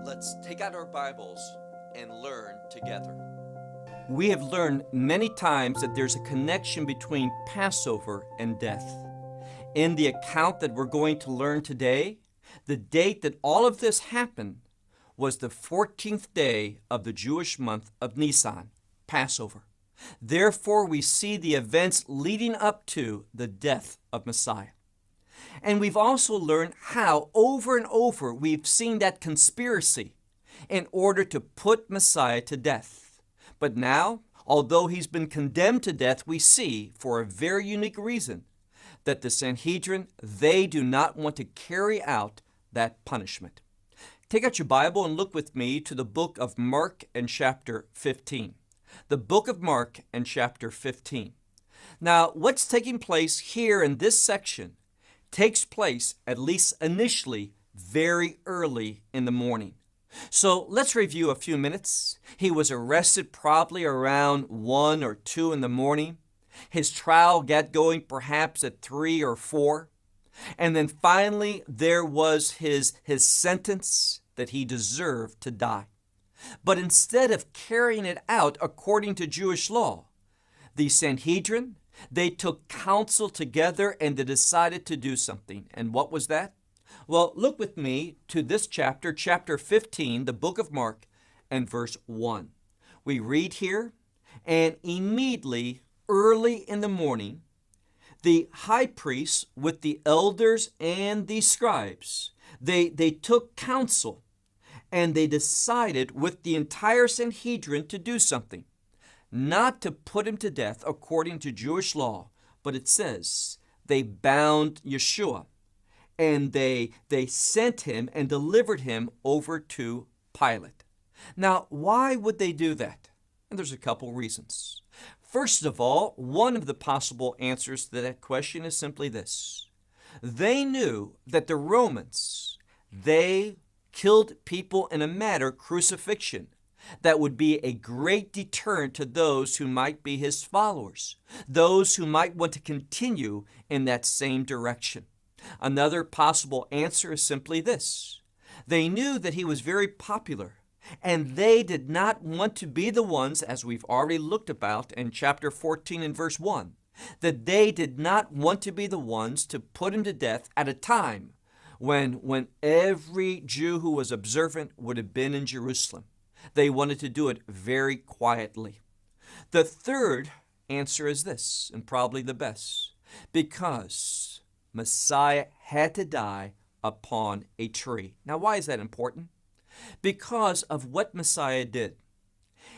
Let's take out our Bibles and learn together. We have learned many times that there's a connection between Passover and death. In the account that we're going to learn today, the date that all of this happened was the 14th day of the Jewish month of Nisan, Passover. Therefore, we see the events leading up to the death of Messiah. And we've also learned how over and over we've seen that conspiracy in order to put Messiah to death. But now, although he's been condemned to death, we see, for a very unique reason, that the Sanhedrin, they do not want to carry out that punishment. Take out your Bible and look with me to the book of Mark and chapter 15. The book of Mark and chapter 15. Now, what's taking place here in this section takes place, at least initially, very early in the morning. So let's review a few minutes. He was arrested probably around 1 or 2 in the morning. His trial got going perhaps at 3 or 4. And then finally there was his sentence that he deserved to die. But instead of carrying it out according to Jewish law, the Sanhedrin, they took counsel together and they decided to do something. And what was that? Well, look with me to this chapter, chapter 15, the book of Mark, and verse 1. We read here, and immediately, early in the morning, the high priests with the elders and the scribes, they took counsel, and they decided with the entire Sanhedrin to do something. Not to put him to death according to Jewish law, but it says they bound Yeshua and they sent him and delivered him over to Pilate. Now, why would they do that? And there's a couple reasons. First of all, one of the possible answers to that question is simply this. They knew that the Romans, they killed people in a manner, crucifixion, that would be a great deterrent to those who might be his followers, those who might want to continue in that same direction. Another possible answer is simply this. They knew that he was very popular, and they did not want to be the ones, as we've already looked about in chapter 14 and verse 1, that they did not want to be the ones to put him to death at a time when every Jew who was observant would have been in Jerusalem. They wanted to do it very quietly. The third answer is this, and probably the best, because Messiah had to die upon a tree. Now, why is that important? Because of what Messiah did.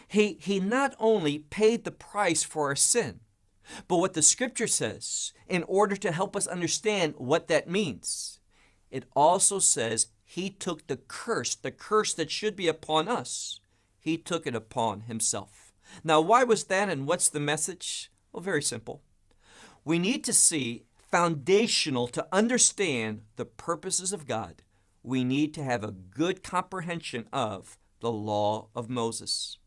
He not only paid the price for our sin, but what the scripture says, in order to help us understand what that means, it also says he took the curse that should be upon us. He took it upon himself. Now, why was that, and what's the message? Well, very simple. We need to see, foundational to understand the purposes of God, we need to have a good comprehension of the law of Moses.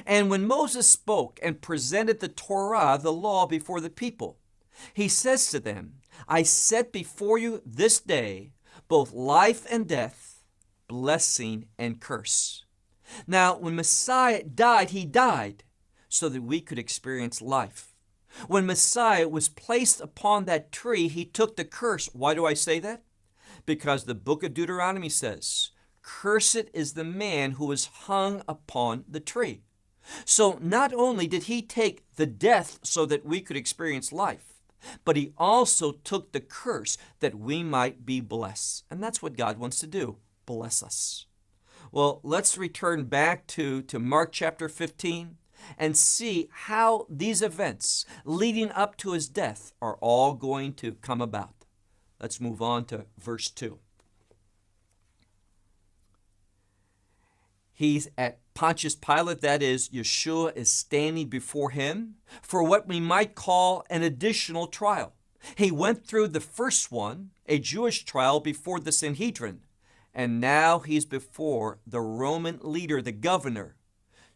And when Moses spoke and presented the Torah, the law, before the people, he says to them, I set before you this day both life and death, blessing and curse. Now, when Messiah died, he died so that we could experience life. When Messiah was placed upon that tree, he took the curse. Why do I say that? Because the book of Deuteronomy says, cursed is the man who is hung upon the tree. So not only did he take the death so that we could experience life, but he also took the curse that we might be blessed. And that's what God wants to do, bless us. Well, let's return back to Mark chapter 15 and see how these events leading up to his death are all going to come about. Let's move on to verse 2. He's at Pontius Pilate, that is, Yeshua is standing before him for what we might call an additional trial. He went through the first one, a Jewish trial before the Sanhedrin, and now he's before the Roman leader, the governor,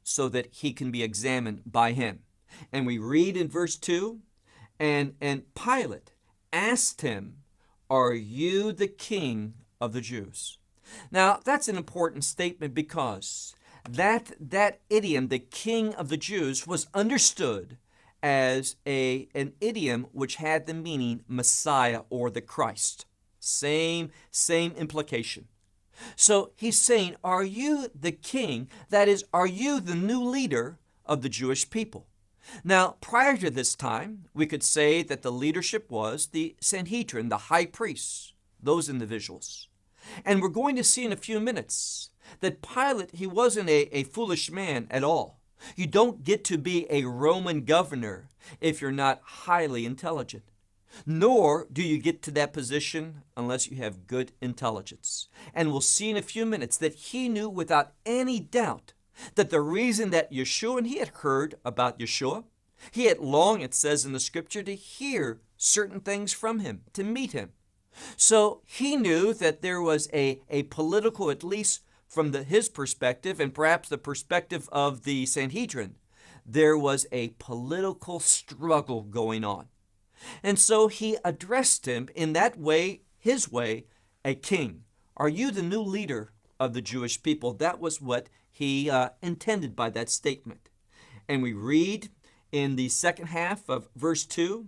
so that he can be examined by him. And we read in verse 2, and Pilate asked him, are you the king of the Jews? Now, that's an important statement because that idiom, the King of the Jews, was understood as an idiom which had the meaning Messiah or the Christ. Same implication. So he's saying, are you the king? That is, are you the new leader of the Jewish people? Now, prior to this time, we could say that the leadership was the Sanhedrin, the high priests, those individuals. And we're going to see in a few minutes that Pilate, he wasn't a foolish man at all. You don't get to be a Roman governor if you're not highly intelligent. Nor do you get to that position unless you have good intelligence. And we'll see in a few minutes that he knew without any doubt that the reason that Yeshua, and he had heard about Yeshua, he had longed, it says in the scripture, to hear certain things from him, to meet him. So he knew that there was a political, at least from his perspective, and perhaps the perspective of the Sanhedrin, there was a political struggle going on. And so he addressed him in that way, his way, a king. Are you the new leader of the Jewish people? That was what he intended by that statement. And we read in the second half of verse 2,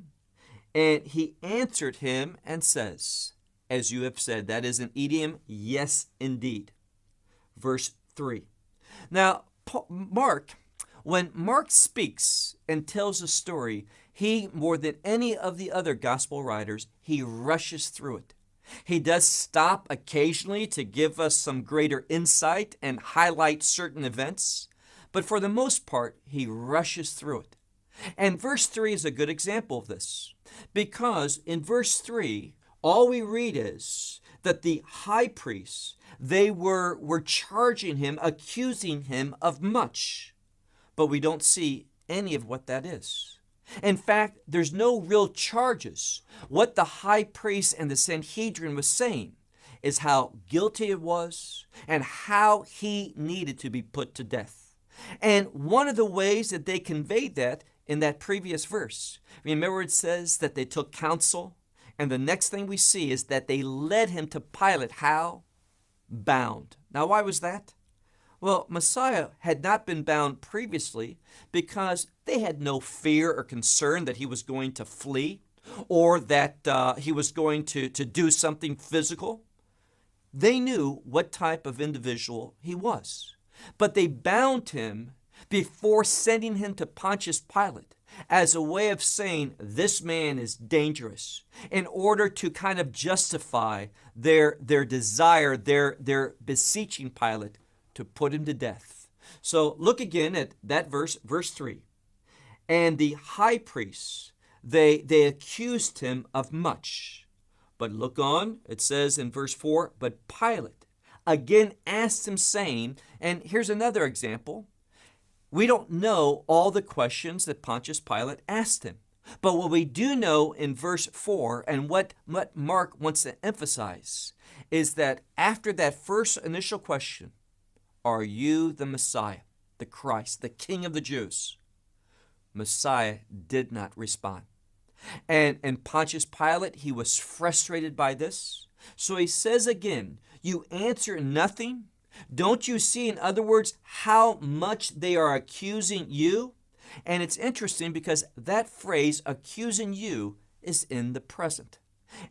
and he answered him and says, as you have said, that is an idiom, yes, indeed. Verse 3. Now, Mark, when Mark speaks and tells a story, he, more than any of the other gospel writers, he rushes through it. He does stop occasionally to give us some greater insight and highlight certain events, but for the most part, he rushes through it. And verse 3 is a good example of this, because in verse 3, all we read is that the high priests, they were charging him, accusing him of much, but we don't see any of what that is. In fact, there's no real charges. What the high priest and the Sanhedrin was saying is how guilty it was and how he needed to be put to death. And one of the ways that they conveyed that in that previous verse, remember it says that they took counsel, and the next thing we see is that they led him to Pilate. How? Bound. Now, why was that? Well, Messiah had not been bound previously because they had no fear or concern that he was going to flee or that he was going to do something physical. They knew what type of individual he was. But they bound him before sending him to Pontius Pilate as a way of saying this man is dangerous, in order to kind of justify their desire, their beseeching Pilate to put him to death. So look again at that verse 3. And the high priests, they accused him of much. But look on, it says in verse 4, but Pilate again asked him, saying, and here's another example. We don't know all the questions that Pontius Pilate asked him. But what we do know in verse 4, and what Mark wants to emphasize, is that after that first initial question, are you the Messiah, the Christ, the King of the Jews? Messiah did not respond. And Pontius Pilate, he was frustrated by this. So he says again, you answer nothing? Don't you see, in other words, how much they are accusing you? And it's interesting because that phrase, accusing you, is in the present.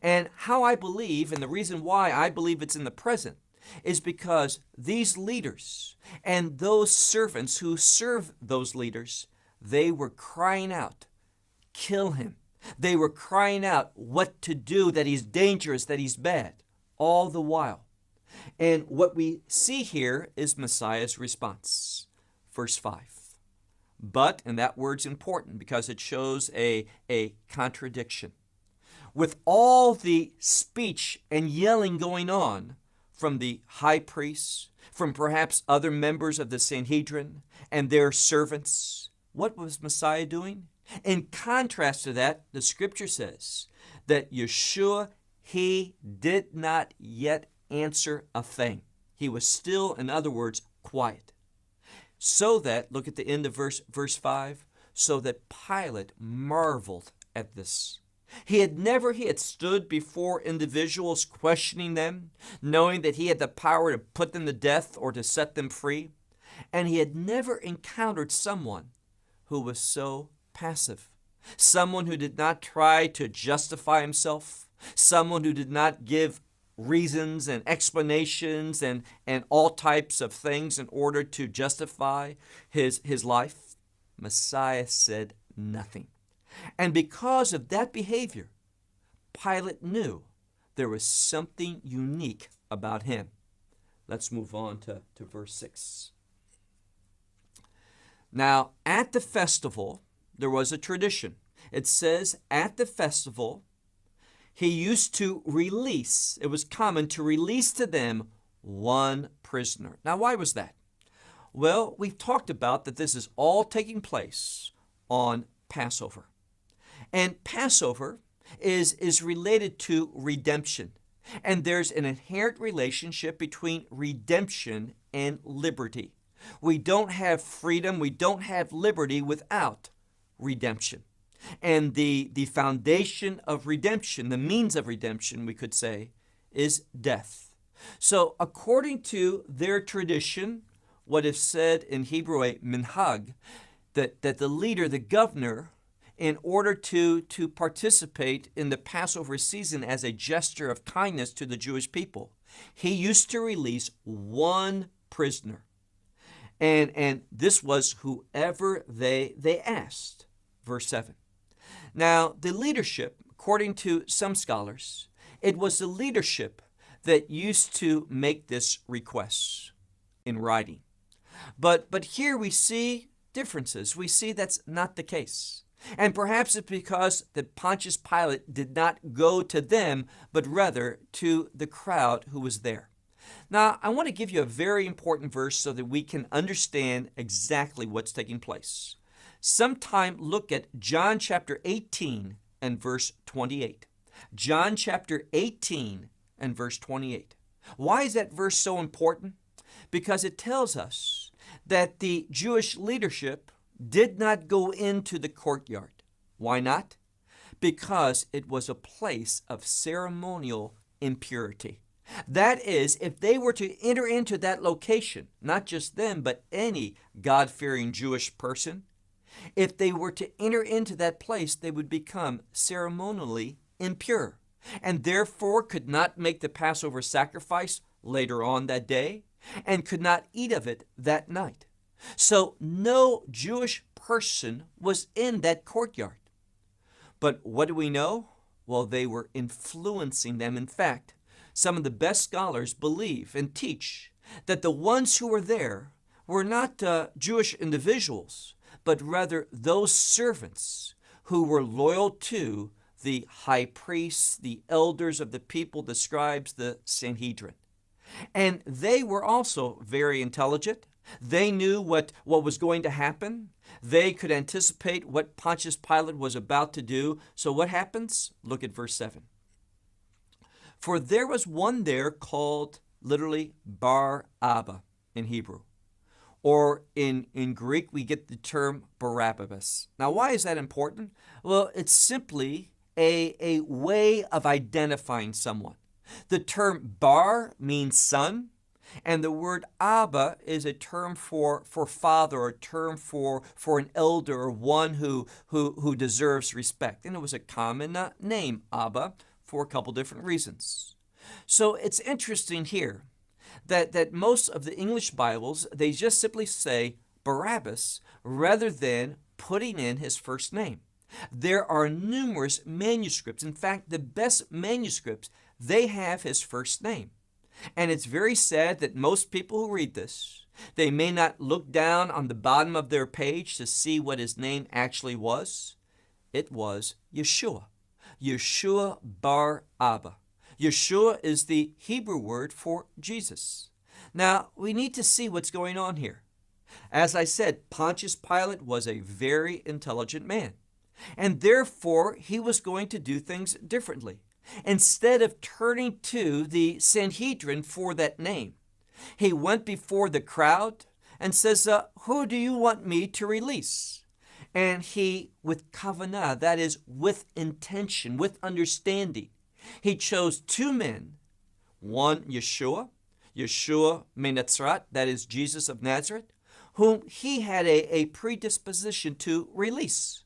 And how I believe, and the reason why I believe it's in the present, is because these leaders and those servants who serve those leaders, they were crying out, kill him. They were crying out what to do, that he's dangerous, that he's bad, all the while. And what we see here is Messiah's response. Verse 5. But, and that word's important because it shows a contradiction. With all the speech and yelling going on from the high priests, from perhaps other members of the Sanhedrin and their servants, what was Messiah doing? In contrast to that, the scripture says that Yeshua, he did not yet answer a thing. He was still, in other words, quiet. So that, look at the end of verse 5, so that Pilate marveled at this. He had stood before individuals questioning them, knowing that he had the power to put them to death or to set them free. And he had never encountered someone who was so passive, someone who did not try to justify himself, someone who did not give reasons and explanations and all types of things in order to justify his life. Messiah said nothing. And because of that behavior, Pilate knew there was something unique about him. Let's move on to verse 6. Now, at the festival, there was a tradition. It says, at the festival, he used to release, it was common to release to them one prisoner. Now, why was that? Well, we've talked about that this is all taking place on Passover. And Passover is related to redemption. And there's an inherent relationship between redemption and liberty. We don't have freedom, we don't have liberty without redemption. And the foundation of redemption, the means of redemption, we could say, is death. So according to their tradition, what is said in Hebrew a minhag, that the leader, the governor, in order to participate in the Passover season as a gesture of kindness to the Jewish people, he used to release one prisoner. And this was whoever they asked. Verse 7. Now, the leadership, according to some scholars, it was the leadership that used to make this request in writing. But here we see differences. We see that's not the case. And perhaps it's because that Pontius Pilate did not go to them, but rather to the crowd who was there. Now, I want to give you a very important verse so that we can understand exactly what's taking place. Sometime look at John chapter 18 and verse 28. John chapter 18 and verse 28. Why is that verse so important? Because it tells us that the Jewish leadership did not go into the courtyard. Why not? Because it was a place of ceremonial impurity. That is, if they were to enter into that location, not just them, but any God-fearing Jewish person, if they were to enter into that place, they would become ceremonially impure, and therefore could not make the Passover sacrifice later on that day, and could not eat of it that night. So no Jewish person was in that courtyard. But what do we know? Well, they were influencing them. In fact, some of the best scholars believe and teach that the ones who were there were not Jewish individuals, but rather those servants who were loyal to the high priests, the elders of the people, the scribes, the Sanhedrin. And they were also very intelligent. They knew what was going to happen. They could anticipate what Pontius Pilate was about to do. So what happens? Look at verse 7. For there was one there called literally Bar Abba in Hebrew. Or in Greek, we get the term Barabbas. Now, why is that important? Well, it's simply a way of identifying someone. The term bar means son, and the word Abba is a term for father, or a term for an elder, or one who deserves respect. And it was a common name, Abba, for a couple different reasons. So it's interesting here that most of the English Bibles, they just simply say Barabbas rather than putting in his first name. There are numerous manuscripts. In fact, the best manuscripts, they have his first name. And it's very sad that most people who read this, they may not look down on the bottom of their page to see what his name actually was. It was Yeshua. Yeshua Bar Abba. Yeshua is the Hebrew word for Jesus. Now, we need to see what's going on here. As I said, Pontius Pilate was a very intelligent man, and therefore he was going to do things differently. Instead of turning to the Sanhedrin for that name, he went before the crowd and says, who do you want me to release? And he, with kavanah, that is, with intention, with understanding, he chose two men, one Yeshua Menazrat, that is Jesus of Nazareth, whom he had a predisposition to release.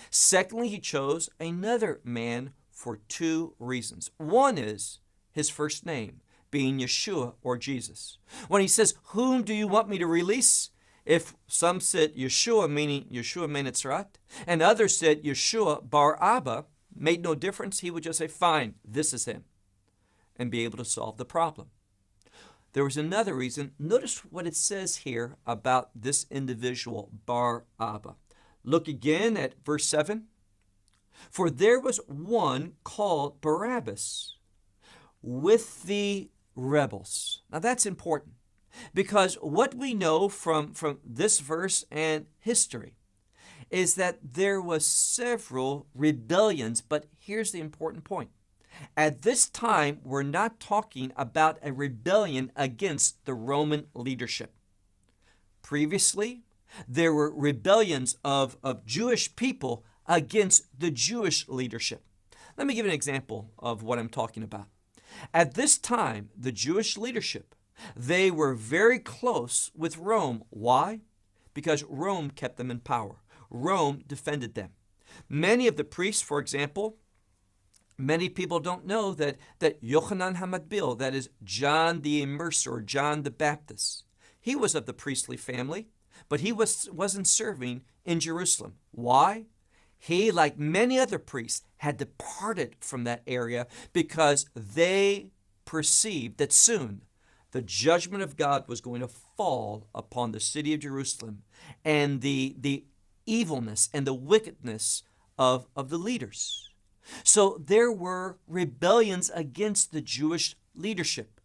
Secondly, he chose another man for two reasons. One is his first name, being Yeshua or Jesus. When he says, whom do you want me to release? If some said Yeshua, meaning Yeshua Menazrat, and others said Yeshua Bar Abba, made no difference, he would just say, fine, this is him, and be able to solve the problem. There was another reason. Notice what it says here about this individual, Bar Abba. Look again at verse 7. For there was one called Barabbas with the rebels. Now that's important, because what we know from this verse and history is that there was several rebellions, but here's the important point. At this time, we're not talking about a rebellion against the Roman leadership. Previously, there were rebellions of Jewish people against the Jewish leadership. Let me give an example of what I'm talking about. At this time, the Jewish leadership, they were very close with Rome. Why? Because Rome kept them in power. Rome defended them. Many of the priests, for example, many people don't know that Yochanan HaMatbil, that is John the Immerser, or John the Baptist, he was of the priestly family, but he wasn't serving in Jerusalem. Why? He, like many other priests, had departed from that area because they perceived that soon the judgment of God was going to fall upon the city of Jerusalem, and the evilness and the wickedness of the leaders. So there were rebellions against the Jewish leadership.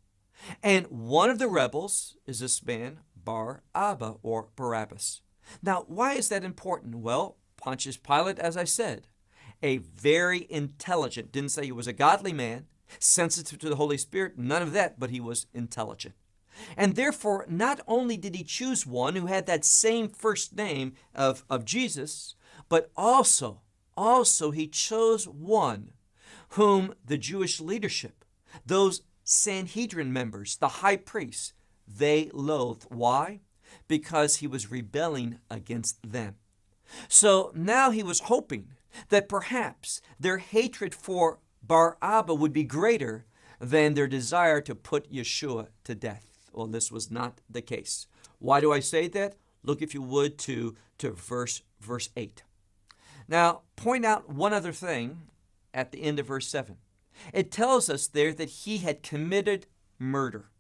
And one of the rebels is this man, Bar Abba, or Barabbas. Now, why is that important? Well, Pontius Pilate, as I said, a very intelligent, didn't say he was a godly man, sensitive to the Holy Spirit, none of that, but he was intelligent. And therefore, not only did he choose one who had that same first name of Jesus, but also he chose one whom the Jewish leadership, those Sanhedrin members, the high priests, they loathed. Why? Because he was rebelling against them. So now he was hoping that perhaps their hatred for Bar Abba would be greater than their desire to put Yeshua to death. Well, this was not the case. Why do I say that? Look, if you would, to verse 8. Now, point out one other thing at the end of verse 7. It tells us there that he had committed murder.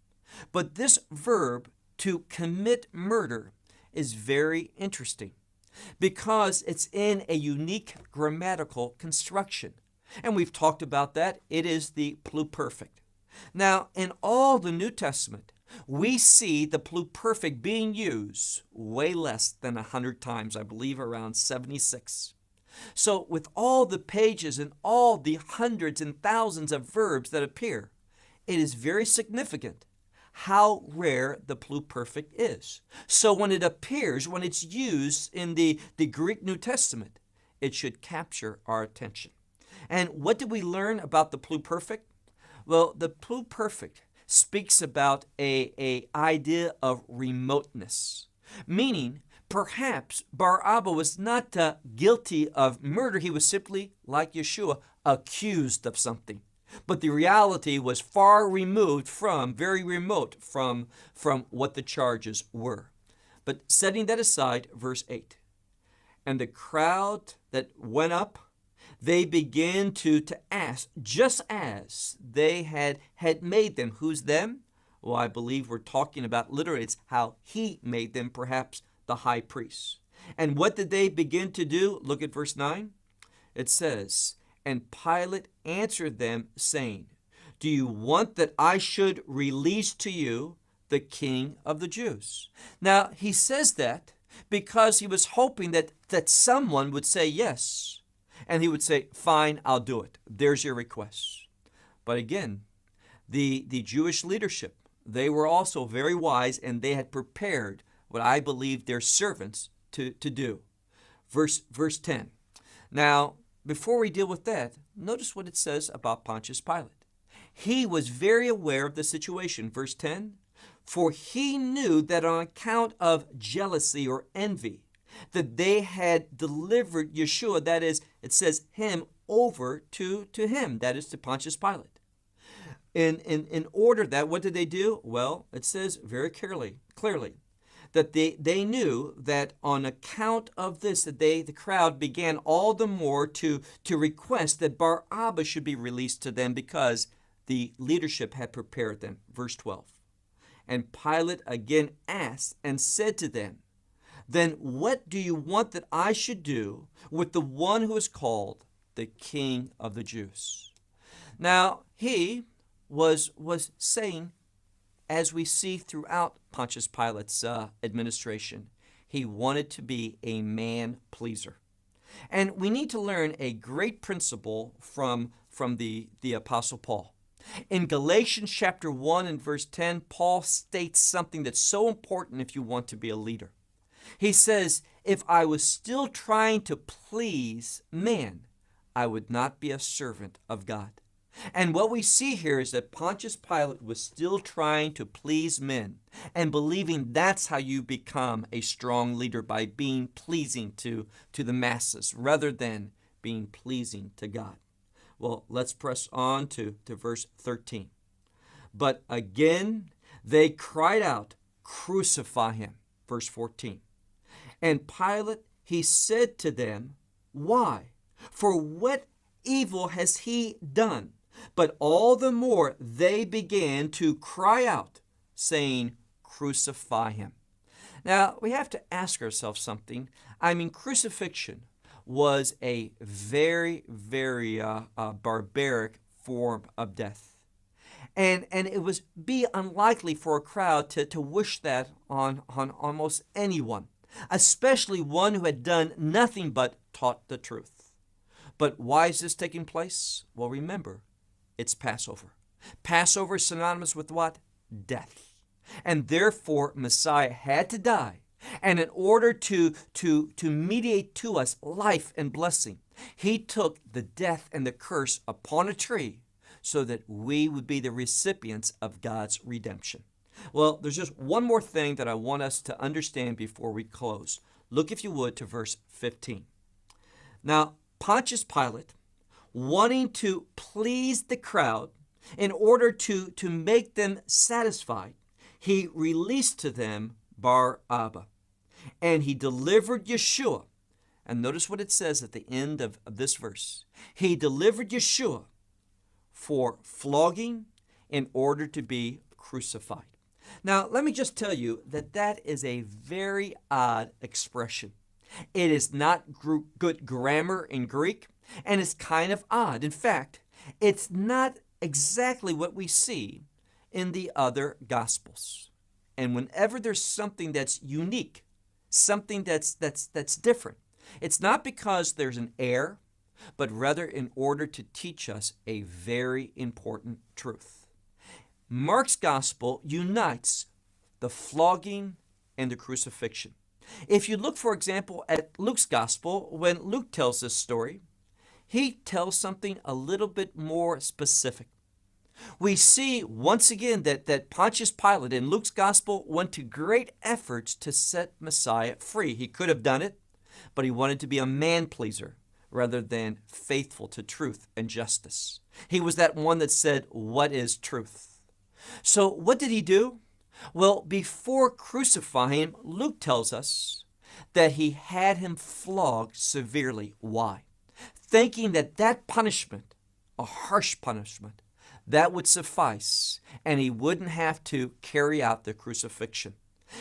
But this verb, to commit murder, is very interesting because it's in a unique grammatical construction. And we've talked about that. It is the pluperfect. Now, in all the New Testament, we see the pluperfect being used way less than 100 times, I believe around 76. So with all the pages and all the hundreds and thousands of verbs that appear, it is very significant how rare the pluperfect is. So when it appears, when it's used in the Greek New Testament, it should capture our attention. And what did we learn about the pluperfect? Well, the pluperfect speaks about a idea of remoteness, meaning perhaps Bar Abba was not guilty of murder. He was simply, like Yeshua, accused of something. But the reality was far removed from, very remote from what the charges were. But setting that aside, verse 8. And the crowd that went up, they began to ask, just as they had made them. Who's them? Well, I believe we're talking about literally, it's how he made them, perhaps the high priests. And what did they begin to do? Look at verse 9. It says, and Pilate answered them, saying, do you want that I should release to you the King of the Jews? Now, he says that because he was hoping that someone would say yes. And he would say, fine, I'll do it. There's your request. But again, the Jewish leadership, they were also very wise, and they had prepared what I believe their servants to do. Verse 10. Now, before we deal with that, notice what it says about Pontius Pilate. He was very aware of the situation. Verse 10, for he knew that on account of jealousy or envy, that they had delivered Yeshua, that is, it says him, over to him, that is to Pontius Pilate. In order that, what did they do? Well, it says very clearly, that they knew that on account of this, that the crowd began all the more to request that Barabbas should be released to them because the leadership had prepared them. Verse 12. And Pilate again asked and said to them, then what do you want that I should do with the one who is called the King of the Jews? Now, he was saying, as we see throughout Pontius Pilate's administration, he wanted to be a man pleaser. And we need to learn a great principle from the Apostle Paul. In Galatians chapter 1 and verse 10, Paul states something that's so important if you want to be a leader. He says, if I was still trying to please man, I would not be a servant of God. And what we see here is that Pontius Pilate was still trying to please men and believing that's how you become a strong leader, by being pleasing to the masses rather than being pleasing to God. Well, let's press on to verse 13. But again, they cried out, crucify him. Verse 14. And Pilate, he said to them, why? For what evil has he done? But all the more they began to cry out, saying, crucify him. Now, we have to ask ourselves something. Crucifixion was a very, very barbaric form of death. And it was unlikely for a crowd to wish that on almost anyone, especially one who had done nothing but taught the truth. But why is this taking place? Well, remember, it's Passover. Passover is synonymous with what? Death. And therefore, Messiah had to die. And in order to mediate to us life and blessing, he took the death and the curse upon a tree so that we would be the recipients of God's redemption. Well, there's just one more thing that I want us to understand before we close. Look, if you would, to verse 15. Now, Pontius Pilate, wanting to please the crowd in order to make them satisfied, he released to them Barabbas. And he delivered Yeshua. And notice what it says at the end of this verse. He delivered Yeshua for flogging in order to be crucified. Now, let me just tell you that is a very odd expression. It is not good grammar in Greek, and it's kind of odd. In fact, it's not exactly what we see in the other Gospels. And whenever there's something that's unique, something that's different, it's not because there's an error, but rather in order to teach us a very important truth. Mark's Gospel unites the flogging and the crucifixion. If you look, for example, at Luke's Gospel, when Luke tells this story, he tells something a little bit more specific. We see once again that Pontius Pilate in Luke's Gospel went to great efforts to set Messiah free. He could have done it, but he wanted to be a man pleaser rather than faithful to truth and justice. He was that one that said, what is truth? So what did he do? Well, before crucifying him, Luke tells us that he had him flogged severely. Why? Thinking that punishment, a harsh punishment, that would suffice, and he wouldn't have to carry out the crucifixion.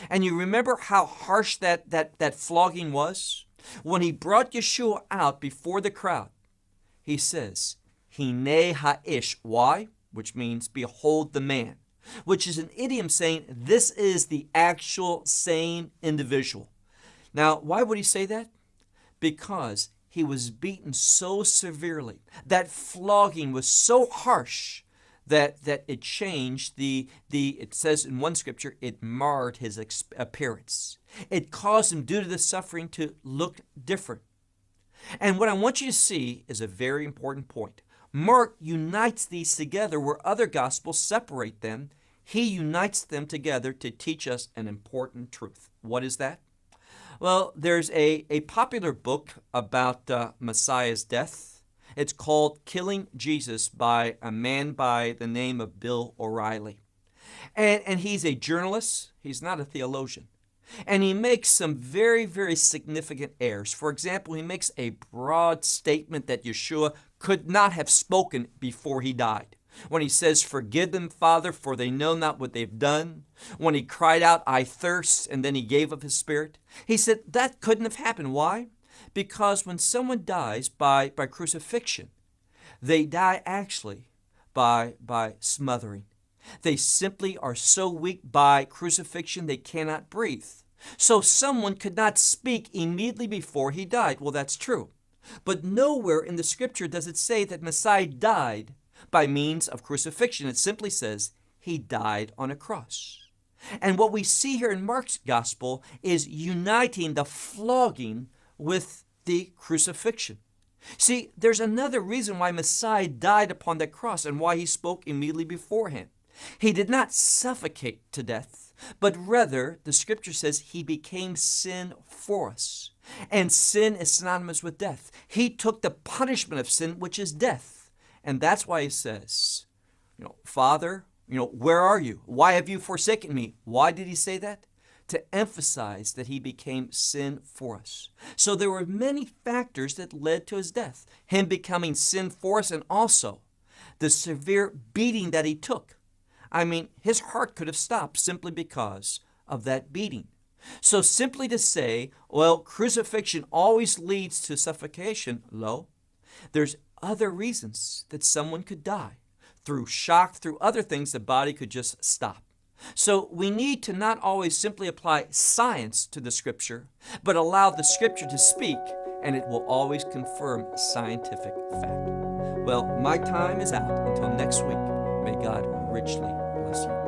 And you remember how harsh that flogging was? When he brought Yeshua out before the crowd, he says, Hine ha'ish. Why? Which means, behold the man. Which is an idiom saying, this is the actual same individual. Now, why would he say that? Because he was beaten so severely. That flogging was so harsh that it changed it says in one scripture, it marred his appearance. It caused him, due to the suffering, to look different. And what I want you to see is a very important point. Mark unites these together where other gospels separate them. He unites them together to teach us an important truth. What is that? Well, there's a popular book about Messiah's death. It's called Killing Jesus by a man by the name of Bill O'Reilly. And he's a journalist. He's not a theologian. And he makes some very, very significant errors. For example, he makes a broad statement that Yeshua could not have spoken before he died. When he says, "Forgive them, Father, for they know not what they've done." When he cried out, "I thirst," and then he gave of his spirit. He said that couldn't have happened. Why? Because when someone dies by crucifixion, they die actually by smothering. They simply are so weak by crucifixion they cannot breathe. So someone could not speak immediately before he died. Well, that's true. But nowhere in the scripture does it say that Messiah died by means of crucifixion. It simply says he died on a cross. And what we see here in Mark's gospel is uniting the flogging with the crucifixion. See, there's another reason why Messiah died upon that cross and why he spoke immediately beforehand. He did not suffocate to death, but rather, the scripture says, he became sin for us. And sin is synonymous with death. He took the punishment of sin, which is death. And that's why he says, Father, where are you? Why have you forsaken me? Why did he say that? To emphasize that he became sin for us. So there were many factors that led to his death. Him becoming sin for us, and also the severe beating that he took. I mean, his heart could have stopped simply because of that beating. So simply to say, well, crucifixion always leads to suffocation, there's other reasons that someone could die. Through shock, through other things, the body could just stop. So we need to not always simply apply science to the scripture, but allow the scripture to speak, and it will always confirm scientific fact. Well, my time is out. Until next week, may God richly bless you.